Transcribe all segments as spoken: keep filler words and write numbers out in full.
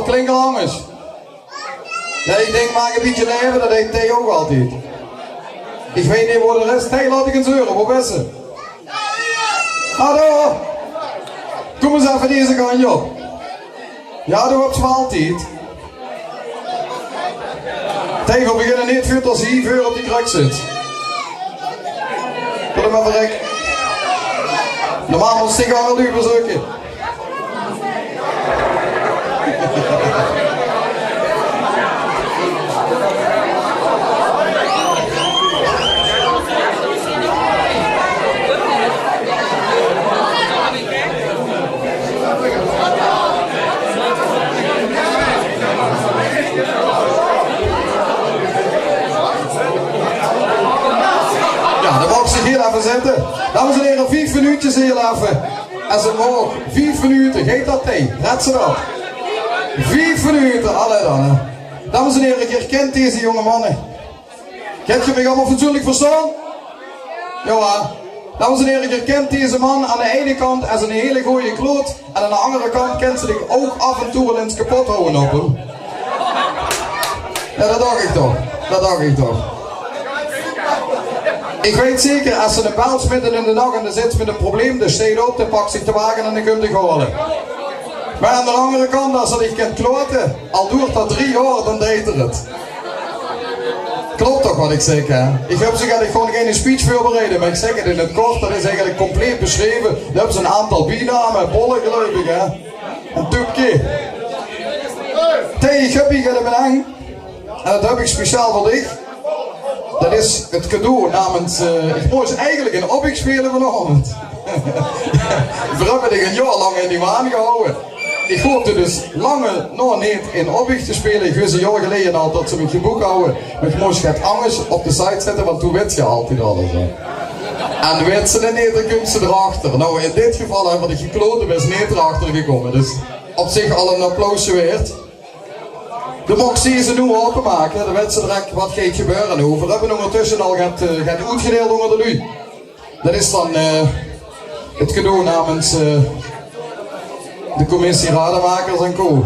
Klink al angers. Jao, ich dink, maak e bietje laeve, det deit Thei ouch altied. Ich weit neet wo de res. Thei, laot ich ins heure, wo bis se? Hallo! Kóm ins effe deze kantj op. Jao, doe höbs waal altied. Thei, veer beginne neet veur tot se hie veur op die kruk zits. Kóm mer, verrek. Normaal mós se gaar al uur bezeuke. Jao, dan maag ich hie effe zitte. Dames en hiere, vief minuutjes hie effe. Es 't maag, vief minute. Geit det, Thei? Reds se det? Vief minute, allee dan, hè. Dames en hiere, geer kint deze jónge manne. Kint geer mich allemaol fatsoenlik verstaon? Jao, hè. Dames en hiere, geer kint deze man aan de eine kant es eine hele gooje kloot en aan de angere kant kins se dich ouch aaf en toe waal ins kepot houwe op häöm. Jao, det dach ich toch. Det dach ich toch. Ich weit zeker, es se 'm bels midde in de nach en de zits mit e probleem, dae steit op, dae pak zich de wage en dae kump dich haole. Mer aan de angere kant, es se dich kins klote, al doert det drie jaor, dan deit 'r 't. Klop toch waat ich zèk, hè? Ich höb zoe get, ich gaon gein speech veurbereide, mer ich zèk 't in 't kort, det is eigelik compleet besjreve. Doe höbs 'n aantal bienaome, Bolle, geluif ich, hè? En Tupke. Thei, ich höb hie get in mien heng. En det höb ich speciaal veur dich. Det is 't cadeau namens, eh, ich mós eigelik in Obbich speule vanaovend. Veer höbbe dich ein jaor lang in die waan gehouwe. Ich hoofde dus lang nog neet in Obbich te speule. Ich wis ein jaor geleje al det ze mich gebook houwe. Mer ich mós get angers op de site zitte, want doe weits se altied alles, hè. En weits se 't neet, dan kums se d'r achter. Noe, in dit geval höbbe veer dich gekloot, doe bis neet d'r achter gekómme. Dus op zich al ein applausje waerd. De boks die is noe opgemaak, hè. Dan weits se direk waat geit gebeure. Noe, veer höbbe óngertösse al get, eh, get oetgedeild ónger de luuj. Det is dan, eh, 't cadeau namens, eh, de commissie Rademakers en Co.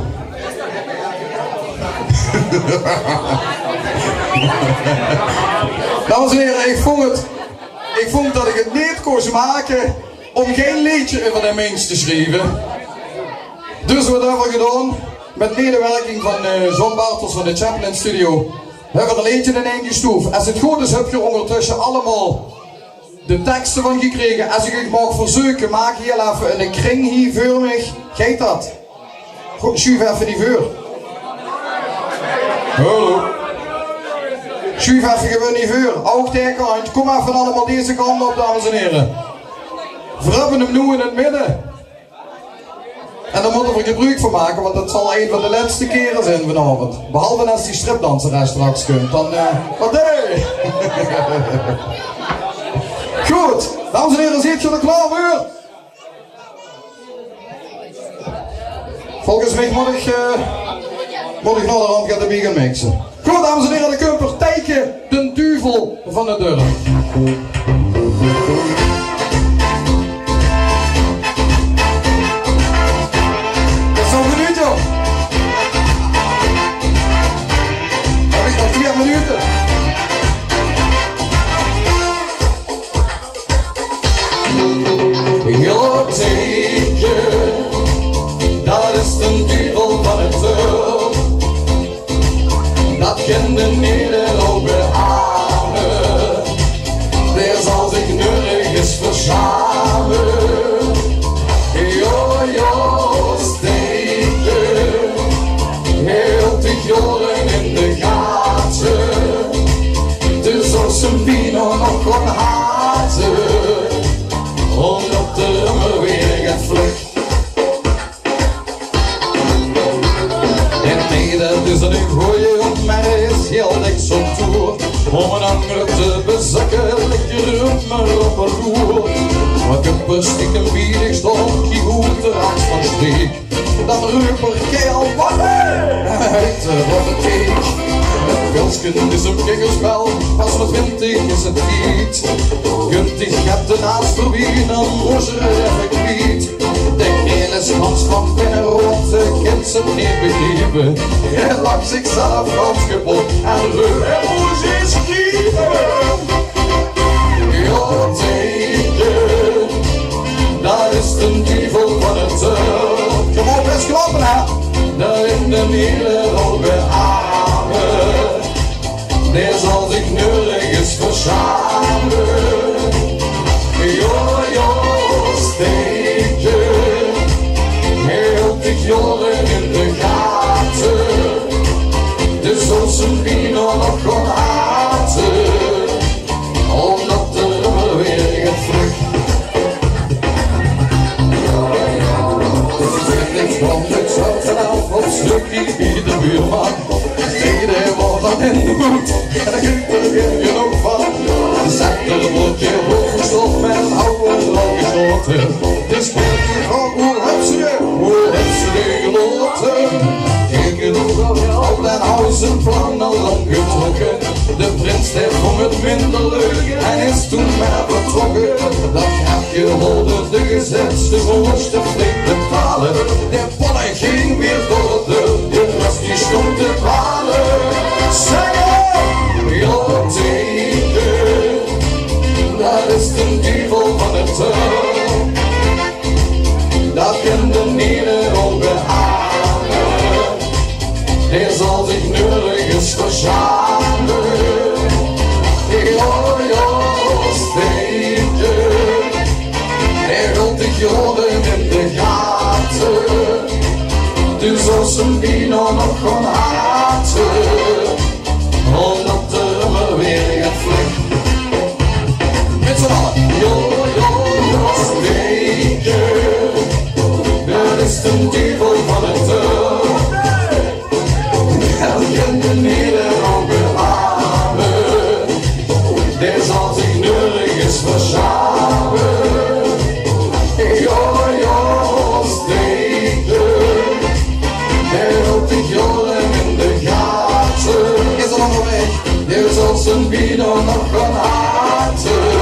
Dames en hiere, ich vónj 't, ich vónj det ich 't neet kós make óm gein leedje euver de mins te sjrieve. Dus waat höbbe veer gedaon? Mit medewirking van, eh, John Bartels van de Chaplin Studio höbbe veer ein leedje ineengestoef. Es 't good is, höb geer óngertösse allemaol de tekste van gekrege. Es ich uch maag verzeuke, maak hie effe ein kring hie veur mich. Geit det? Good, sjuuf effe hie veur. Hallo. Sjuuf effe gewoon hie veur. Ouch dae kantj. Kóm effe allemaol deze kantj op, dames en hiere. Veer höbbe 'm noe in 't midde. En dao mótte veer gebroek van make, want det zal ein van de lètste kiere zeen vanaovend. Behalve es die stripdanseres straks kump, dan, eh, waat dee? Good, dames en hiere, zeet geer d'r klaor veur? Volges mich mót ich, eh, mót ich naoderhand get d'rbie gaon mixe. Good, dames en hiere, de kumper Tijke, den duvel van 't dörp. Det is nog ein minuut, jóng. Höb ich nog veer minute? Jao, zeker. Det is den duvel van 't dörp. Det kint de nederouwe beame. Dae zal zich nörges versjame. Jao, jao, zeker. Hae hilt dich jaore in de gate. Dus es 'm bienao nog kós hate, ómdet 'r ummer weer get vlug. En nae, det is eine gooje, mer hae is hieël dèks op toer óm eine anger te bezeuke, ligk 'r ummer op de loer. Mer ich höb stiekem bie dich sjtaon, kiek wie d'r angst van sjteek. Dan reup 'r: "Kaerel, waat?" Hae haet 'm op 't keek. 't Pilske is 'm gei spel, pas mit twintig is 't tied. Kunt dich get de naas veurbie, dan mós 'r effe kwiet. De kerel is gans van binne rot, eh, kint ze neet begriepe. Hae lach zichzelf gans kepot en roep: "Hae mót ins kiepe!" Jao, zeker, dat is de duvel van 't dorp. Kóm op, ins kloppe, hè. Dao in de middelhoge arme, dae zal zich nörges veur sjame. Jao, jao, Steentje, hae hilt dich jaore in de gate. Dus zóls se 'm bienao nog gaon hate, ómdat 'r ummer weer get vlug. Dit is van de Sjortenaal van Snukkie bie de buurman. Iedereen waor van in de moed en dao kreeg 'r weer genóg van. Zèt 'r 'n bötje hoofdstop mit 'n aw rol geslote. Dus kèk, oh, woe höbs se, woe höbs se die gelaote? Kèk, al den hauze plan al lang getrokke. De prins dae vóng 't minder leuk en is toen mer vertrokke. Dat grepke haalde de gezètste, moos de flink betale. De Bolle ging weer door de deur, de rest die stóng te bale. Zègk: "Jao, zeker, dat is de duvel van 't dorp. Dat kint 'r neet op de arme, dae zal zich nörges veur sjame." Jao, jao, Steentje, hae hilt dich jaore in de gate. Dus zóls se 'm bienao nog gaon hate, ómdat 'r ummer weer get vlug. Mit z'n alle. Jao, jao, jao, Steentje, dat is de duvel van 't dorp. Elke de middelhoge arme, dae zal zich nörges veur sjame. Jao, jao, Steentje, hae hilt dich jaore in de gate. Is 'r óngerwaeg? Dae zal zich bienao nog gaon hate.